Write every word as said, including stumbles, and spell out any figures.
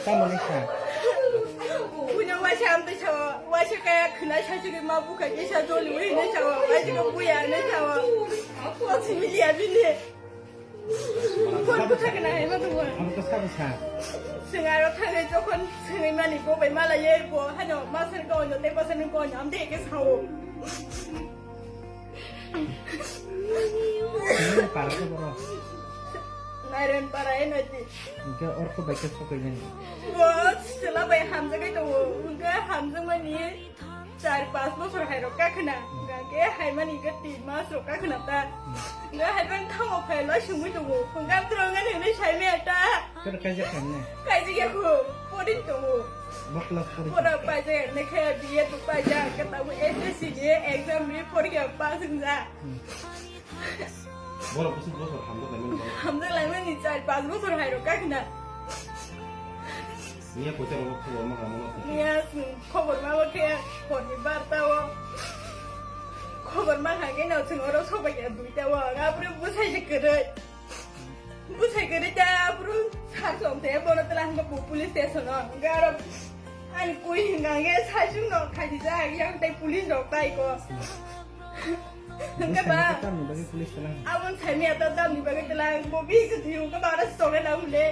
Tamo ni sa. Buino waisa amtwi sao, waisa kaya khwna saichigwi ma bukha kisa joli wi hinwi sao, waisa khe buya hinwi sao. Osi miliya bini. Phone bwtha khwna hai ma tongmo. Amo to sabo sa. Chwng aro thangwi jokhon swngwi mani bo bai mala ye bo hano masani kok no tei bwsani kok no amtwi khe sao. Nini para khe borok? Nairen para e nai di. Hingke orko bai khe sokoi nani. Bo sila bai hamjagwi tongo. Hingke hamjakmani char pas bosor hai rok kakhwna. Hingke hai mani hingke tin mas rok kakhwna ta. Hingke hai bang thango phai lai sungwi tongo. Hingke amtwrong ani hwnwi sai maya ta. Kero kaijak khamne? Kaijak ya kho. Porin tongo. Bo class pori. Pora paijak ne khe B Ed bo paijak, khe tabuk S S C ni exam ni porikha pass wngya. Hmm. Borok bwswk bosor hamjak laimani borok. Hamjak laimani char pas bosor hai rok kakhwna. Niya koita rok khobor ma kamo no. Niya khobor ma bo khe hor ni barta o. Khobor ma kha khe no chwng oro sobai ya duita o. Apre bwsai se kwrwi. Bwsai kwrwi ta bro sar som te bono tela hwnba bo police station o hwnba aro ani koi hwnka hwnkhe saichung no khaisijak yang tei police rok tai ko hwnba ba. Bwsai no tamni bagwi police tela hwnka? Aboni saimaya ta tamni bagwi tela hwnba bo bisi thwi hwnba ba aro story na hwnle.